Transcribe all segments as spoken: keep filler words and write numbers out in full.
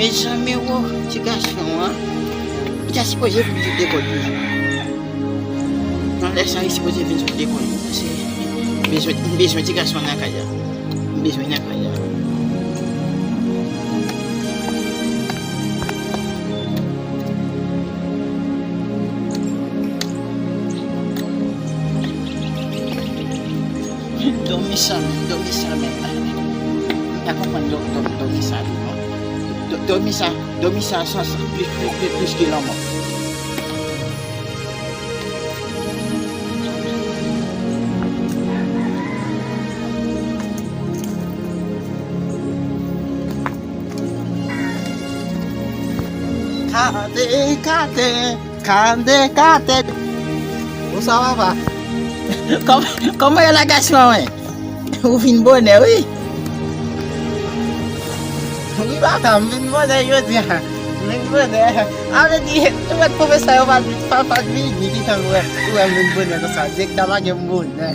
Mezanmi, wo, ti gason an, li ta sipoze vin sou lekòl wi. Nan lè sa, li sipoze vin sou lekòl wi. Paske m bezwen, m bezwen ti gason an nan kay la. M bezwen nan kay la. Dòmi sa menm, dòmi sa menm. M pa konprann dò-, dò-, dòmi sa tou non. Dò-, dòmi sa, dòmi sa, sa, sa plis, plis, plis, plis ke lanmò. Kate, kate. Kande kate. Bonswa papa. Kòm-, kòman ye la gason mwen? Ou vin bonè wi. Wi papa, m vin bonè jodi a. M vin bonè. A vle di, tout lòt pwofesè yo pa, pa, pa t vini, ki fè m wè, ou wè m vin bonè konsa. Direktè pa gen bonè.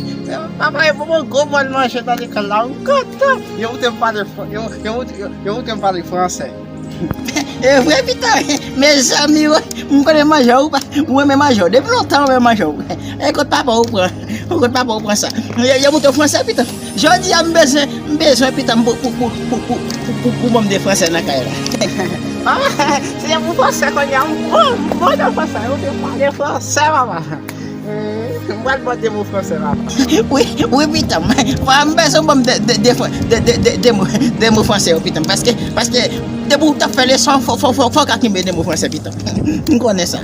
Papa, e pou mwen gwo bòl manje nan lekòl la, m kontan. Yo moute m pale fran-, yo, yo moute, yo, yo moute m pale fransè. E vre pita, mezanmi, wi. M konnen manje ou pa, ou renmen manje ou. Depi lontan ou renmen manje ou. E kot papa ou pran, e kot papa ou pran sa. Yo, yo moute fransè pita. Jodi a m bezwen, m bezwen pita m pou, pou, pou ban m de fransè nan kay la. Papa, se pou fransè kounye a, m bon, m bon nan fransè. Ou te pale fransè, papa. M pral ba w de mo fransè la. Wi, wi, pitan m. Fò m bezwen ban m de, de, de, de, de, de, de mo, de mo fransè yo, pitan m. Paske, paske, depi w t ap fè leson, fò, fò, fò, fò w ka kenbe de mo fransè, pitan m. M konnen sa.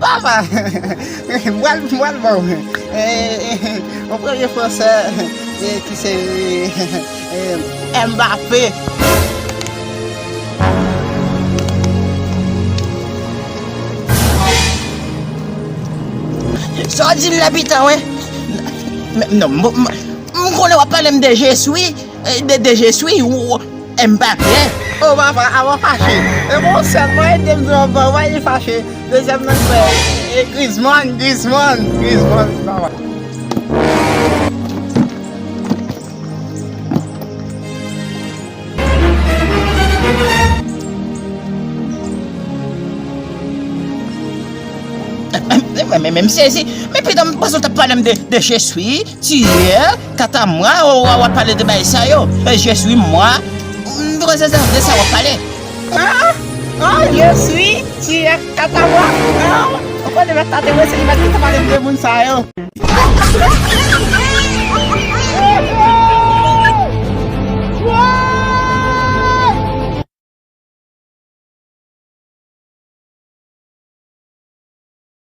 Papa, m pral, m pral ba w. E, e, yon premye fransè, e, ki se, e, Mbappé. Sa w di m la, pitan, wi? Men, non, m, m, m konnen w ap pale m de Jeswi, e, de, de Jeswi, ou, ou, Mbappé. O papa, avan fache. E bon, sèlman ede m di w, bon, wè, li fache. Dezyèm nan, e, e, Griezmann, Griezmann, Griezmann, papa. Men, men, men, men, m sezi. Men pitan m panse w t ap pale m de, de Jeswi, Tiyè, Katamwa, w, w, w ap pale de bagay sa yo. E Jeswi, mwa. M panse se de sa w ap pale. Ah, ah, Jeswi, Tiyè, Katamwa. Ah, ou konnen mèt la te mwen se li mèt ki te pale m de moun sa yo.